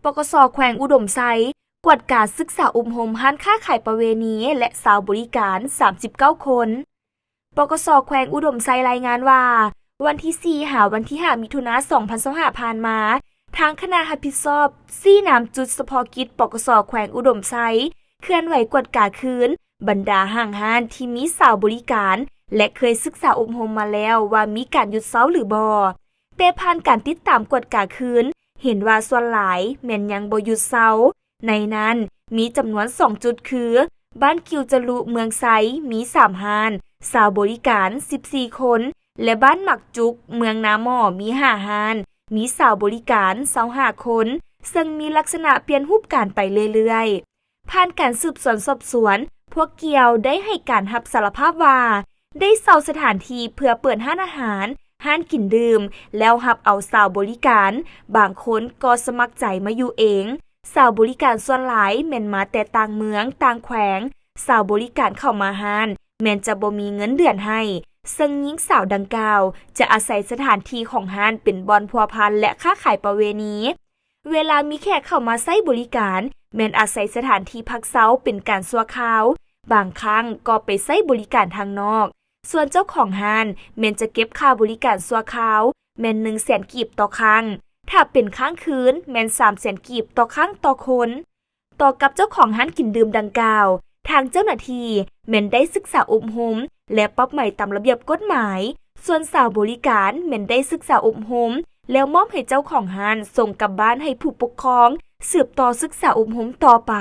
ປກສ ແຂວງອຸດົມໄຊ ກວດກາສຶກສາອົບຮົມຮ້ານຄ້າຂາຍປະເວນີ ແລະ ສາວບໍລິການ ສາມສິບເກົ້າຄົນ. ປກສ ແຂວງອຸດົມໄຊລາຍງານວ່າ ວັນທີສີ່ ຫາວັນທີຫ້າ ມິຖຸນາ ສອງພັນຊາວຫ້າ ຜ່ານມາ, ທາງຄະນະຮັບຜິດຊອບຊີ້ນຳຈຸດສະເພາະກິດ ປກສ ແຂວງອຸດົມໄຊ ເຄື່ອນໄຫວກວດກາຄືນບັນດາຫ້າງຮ້ານທີ່ມີສາວບໍລິການ ແລະ ເຄີຍສຶກສາອົບຮົມມາແລ້ວວ່າມີການຢຸດເຊົາຫຼືບໍ່. ແຕ່ຜ່ານການຕິດຕາມກວດກາຄືນ ເຫັນວ່າສ່ວນຫຼາຍແມ່ນຍັງບໍ່ຢຸດເຊົາ. ໃນນັ້ນມີຈຳນວນສອງຈຸດຄື ບ້ານກິວຈະລຸ ເມືອງໄຊ ມີສາມຮ້ານ, ສາວບໍລິການ ສິບສີ່ຄົນ ແລະ ບ້ານໝາກຈຸກ ເມືອງນາໝໍ້ ມີຫ້າຮ້ານ, ມີສາວບໍລິການ ຊາວຫ້າຄົນ, ເຊິ່ງມີລັກສະນະປ່ຽນຮູບການໄປເລື້ອຍໆ. ຜ່ານການສືບສວນສອບສວນ, ພວກກ່ຽວໄດ້ໃຫ້ການຮັບສາລະພາບວ່າ ໄດ້ເຊົ່າສະຖານທີ່ເພື່ອເປີດຮ້ານອາຫານ, ຮ້ານກິນດື່ມ ແລ້ວຮັບເອົາສາວບໍລິການ, ບາງຄົນກໍສະໝັກໃຈມາຢູ່ເອງ. ສາວບໍລິການສ່ວນຫຼາຍແມ່ນມາແຕ່ຕ່າງເມືອງ, ຕ່າງແຂວງ. ສາວບໍລິການເຂົ້າມາຮ້ານ ແມ່ນຈະບໍ່ມີເງິນເດືອນໃຫ້, ເຊິ່ງຍິງສາວດັ່ງກ່າວຈະອາໄສສະຖານທີ່ຂອງຮ້ານເປັນບ່ອນພົວພັນ ແລະ ຄ້າຂາຍປະເວນີ. ເວລາມີແຂກເຂົ້າມາໃຊ້ບໍລິການ ແມ່ນອາໄສສະຖານທີ່ພັກເຊົາເປັນການຊົ່ວຄາວ, ບາງຄັ້ງກໍໄປໃຊ້ບໍລິການທາງນອກ. ສ່ວນເຈົ້າຂອງຮ້ານແມ່ນຈະເກັບຄ່າບໍລິການຊົ່ວຄາວ ແມ່ນໜຶ່ງແສນກີບຕໍ່ຄັ້ງ, ຖ້າເປັນຄ້າງຄືນແມ່ນສາມແສນກີບຕໍ່ຄັ້ງຕໍ່ຄົນ. ຕໍ່ກັບເຈົ້າຂອງຮ້ານກິນດື່ມດັ່ງກ່າວ, ທາງເຈົ້າໜ້າທີ່ແມ່ນໄດ້ສຶກສາອົບຮົມ ແລະ ປັບໃໝຕາມລະບຽບກົດໝາຍ, ສ່ວນສາວບໍລິການແມ່ນໄດ້ສຶກສາອົບຮົມ ແລ້ວມອບໃຫ້ເຈົ້າຂອງຮ້ານສົ່ງກັບບ້ານໃຫ້ຜູ້ປົກຄອງສືບຕໍ່ສຶກສາອົບຮົມຕໍ່ໄປ.